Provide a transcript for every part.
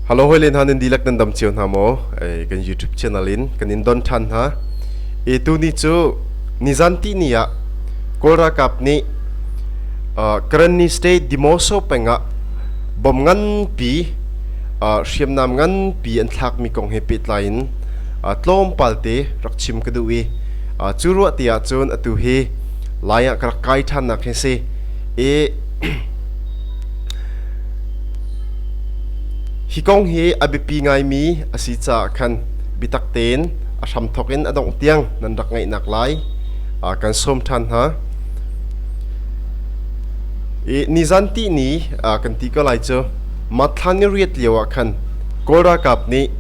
Hello hoi len han in dilak nan dam cio hna maw? Kan YouTube channel in kan in don than hna. E tu ni cu nizan ti ni ah Kawl ralkap nih Karenni State Dimoso peng ah bom nganpi hriamnam nganpi an thlakmi kong he pehtlai in tlawmpal te rak chim ka duh i cu ruah ti ahcun atu hi lai ah ka rak kai ṭhannak hi si. I Hi kong hi a biapi ngaimi a si caah khan biatak tein a hramthawk in a dongh tiang nan rak ngaihnak lai kan sawm ṭhan hna. I nizan tihni kan ti ko lai cu Mathlan ni riat lio ah khan Kawl ralkap nih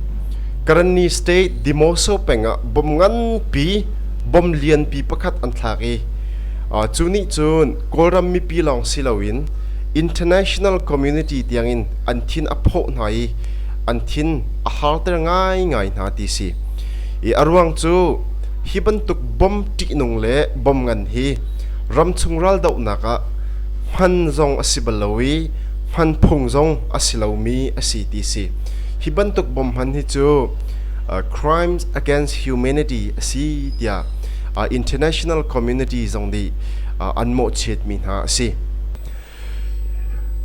Karenni State Dimoso peng ah bom nganpi bom lianpi pakhat an thlak i cu nih cun Kawlram mipi lawng si loin international community tiangin an thin a phawh hna i an thin a harter ngaingai hna ti si. I a ruang cu hi bantuk bom ṭihnung le bom ngan hi ramchung raldohnak ah hman zong a si bal lo i hman phung zong a si lomi a si ti si. Hi bantuk bom hman hi cu crimes against humanity a si tiah international community zong nih an mawhchiatmi hna a si.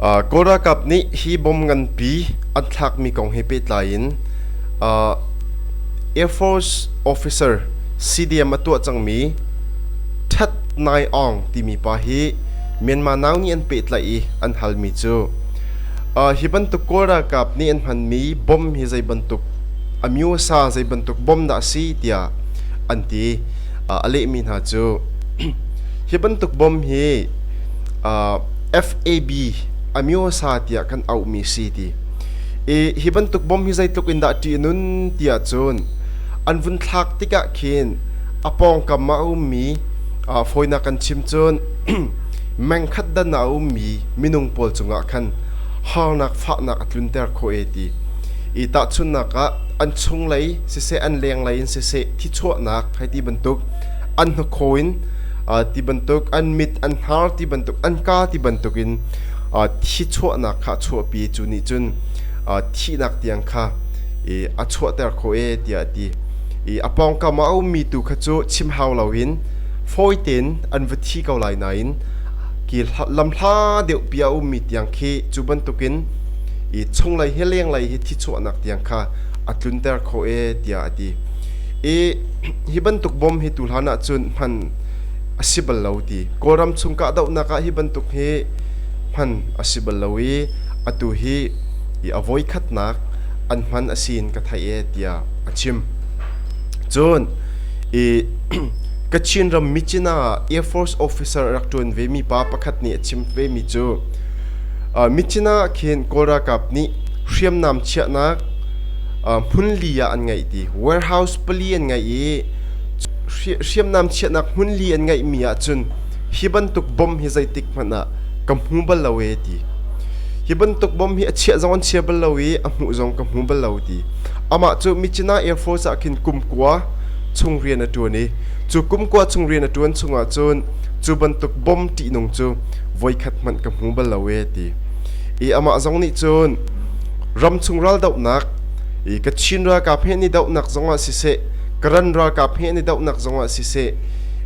Kawl ralkap nih hi bom nganpi an thlakmi kong he pehtlai in Air Force officer CDM a tuah cangmi That Nai Aung timi pa hi Myanmar Now nih an pehtlaih i an halmi cu hi bantuk Kawl ralkap nih an hmanmi bom hi zei bantuk amyusa zei bantuk bom dah a si tiah an ti. A lehmi hna cu Hi bantuk bom hi FAB amyosa tiah kan auhmi si ti. I hi bantuk bom hi zeitluk in dah ṭih a nun ti ahcun an vun thlak tikah khin a pawngkam ah a ummi fawinak kan chim cun mengkhat dan ah a ummi minung pawl cungah khan harnak fahnak a tlunter khawh e ti. I tahchunhnak ah an chunglei siseh an lenglei in siseh thichuahnak hei ti bantuk an hnakhaw in ti bantuk an mit an hnar ti bantuk an ka ti bantuk in thi chuahnak kha a chuahpi cu nih cun thihnak tiang kha a chuahter khawh e tiah a ti i a pawngkam ah a ummi tu kha cu chim hau loin fawi tein an va thi ko lai nain ki lamhla deuh pi a ummi tiang khi cu bantukin i chunglei he lenglei hi thi chuahnak tiang kha a tlunter khawh e tiah a ti i hi bantuk bom hi tuhlan ahcun hman a si bal lo ti. Kawlram chung kahdohnak ah hi bantuk hi hman a si bal lo i atu hi i a voikhatnak an hman a si in ka theih e tiah a chim. Cun i Kachin ram Myitkyina ah Air Force officer a rak ṭuan vemi pa pakhat nih a chim vemi cu Myitkyina ah khin Kawl ralkap nih hriamnam chiahnak hmunli ah an ngeih ti warehouse pali an ngeih i hriamnam chiahnak hmunli an ngeihmi ahcun hi bantuk bom hi zeitik hmanh ah ka hmu bal lo e ti hi bantuk bom hi a chiah zong an chia bal lo i a hmuh zong ka hmu bal lo ti amah cu Myitkyina Air Force ah khin kum kua chung rian a ṭuan i cu kum kua chung rian a ṭuan chungah cun cu bantuk bom ṭihnung cu voikhat hmanh ka hmu bal lo e ti i amah zong nih cun ramchung raldohnak i Kachin ralkap he an i dohnak zongah siseh Karen ralkap he an i dohnak zongah siseh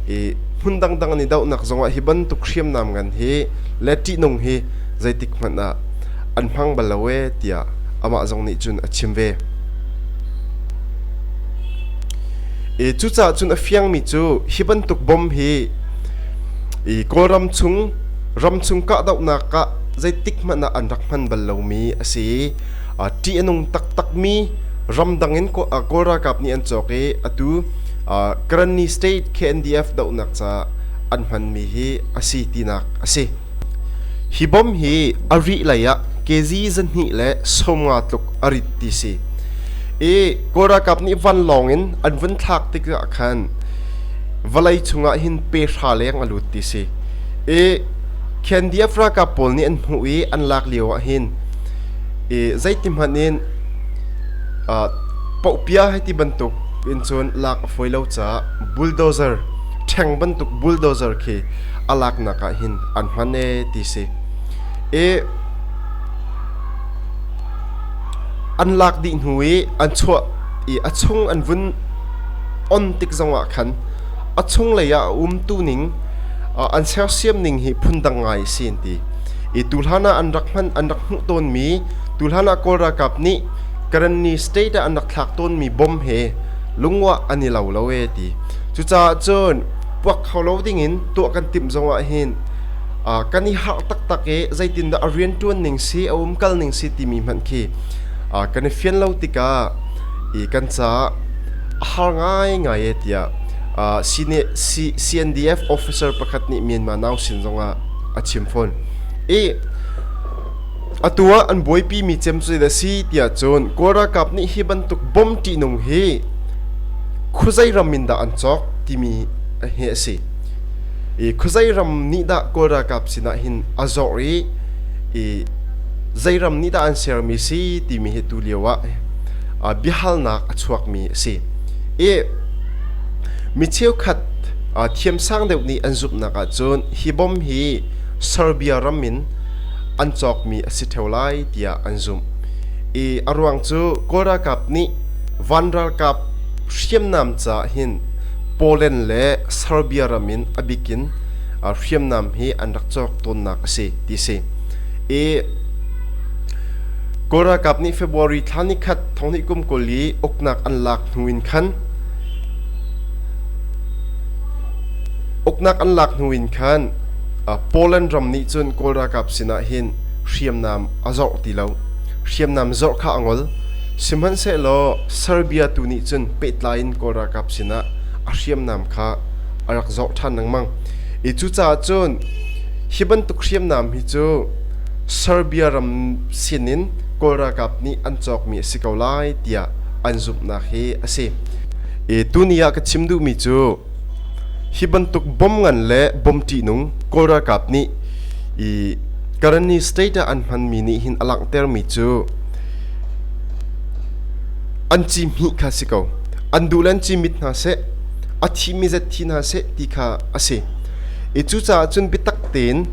i hmun dangdang an i dohnak zongah hi bantuk hriamnam ngan hi le ṭihnung hi zeitik hmanh ah an hmang bal lo e tiah amah zong nih cun a chim ve. I cucaah cun a fiangmi cu hi bantuk bom hi i Kawlram chung ramchung kahdohnak ah zeitik hmanh ah an rak hman bal lomi a si i ṭih a nung taktakmi ramdang in Kawl ralkap nih an cawk i atu Karenni State KNDF dohnak caah an hmanmi hi a si tinak a si. Hi bom hi a rih lei ah kg 250 tluk a rit ti si. I Kawl ralkap nih vanlawng in an vun thlak tikah khan vawlei chungah hin pe hra leng a lut ti si. I KNDF ralkap pawl nih an hmuh i an lak lio ah hin i zeiti hmanh in pohpia hei ti bantuk in cun lak a fawi lo caah bulldozer ṭheng bantuk bulldozer khi a laknak ah hin an hman e ti si. I An lak dih hnu i an chuah i a chung an vun on tik zongah khan a chunglei ah a umtu ning an sersiam ning hi phundang ngai a si an ti. I tuhlan ah an rak hman an rak hmuh tawnmi tuhlan ah Kawl ralkap nih Karenni state ah an rak thlak tawnmi bom he lungwah an i lo lo e ti. Cucaah cun puak kho lo dingin tuah kan timh zongah hin kan i harh taktak i zeitindah a rianṭuan ning si a umkal ning si timi hmanh khi kan i fian lo tikah i kan caah a har ngaingai e tiah CNDF officer pakhat nih Myanmar Now sin zongah a chim fawn. I atu ah an buaipi mi cem cu zeidah si tiah cun Kawl ralkap nih hi bantuk bom ṭihnung hi khuazei ram in dah an cawk timi hi a si. I khuazei ram nih dah Kawl ralkap sinah hin a zawr i i zei ram nih dah an sermi si timi hi tu lio ah biahalnak a chuakmi a si. I mi cheukhat thiamsang deuh nih an zumhnak ahcun hi bom hi Serbia ram in an cawkmi a si ṭheo lai tiah an zumh. I a ruang cu Kawl ralkap nih van ralkap hriamnam caah hin Poland le Serbia ram in a bikin hriamnam hi an rak cawk tawnnak a si ti si. I Kawl ralkap nih February thla ni khat thonghnih kum 20 i uknak an lak hnu in khan uknak an lak hnu in khan Poland ram nih cun Kawl ralkap sinah hin hriamnam a zorh ti lo. Hriamnam zorh kha a ngol. Sihmanhsehlaw Serbia tu nih cun pehtlai in Kawl ralkap sinah a hriamnam kha a rak zorh ṭhan lengmang. I cucaah cun hi bantuk hriamnam hi cu Serbia ram sinin Kawl ralkap nih an cawkmi a si ko lai tiah an zumhnak hi a si. I tuni ah ka chim duhmi cu hi bantuk bom ngan le bom ṭihnung Kawl ralkap nih i Karenni state ah an hmanmi nih hin a langhtermi cu an ci hmih kha si ko. An duh le an ci mit hna seh, a thimi zet thi hna seh ti kha a si. I cucaah cun biatak tein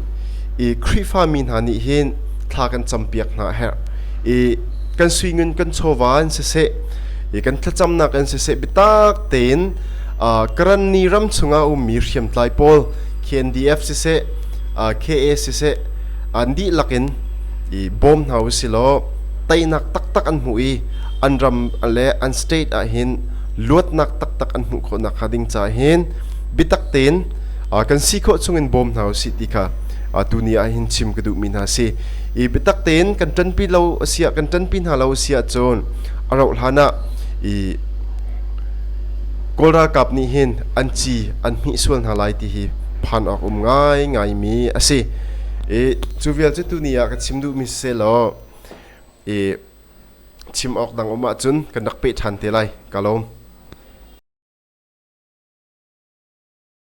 i Khrihfami hna nih hin thla kan campiak hna a herh. I kan suingun kan chawva in siseh, i kan thlacamnak in siseh biatak tein Karenni ram chungah ummi hriamtlai pawl KNDF siseh, KA siseh, an dihlak in i bawm hna usih law teinak taktak an hmuh i an ram le an state ah hin luatnak taktak an hmuh khawh nakhnga ding caah hin biatak tein kan si khawh chungin bawm hna usih ti kha tuni ah hin chim ka duhmi hna si. I biatak tein kan ṭanpi lo a si ah kan ṭanpi hna lo a si ahcun a rauh hlan ah i Kawl ralkap nih hin an ci an hmih sual hna lai ti hi phan awk um ngaingaimi a si. I cu vial cu tuni ah ka chim duhmi siseh law i chim awk dang um ahcun kan rak peh ṭhan te lai. Ka lawm.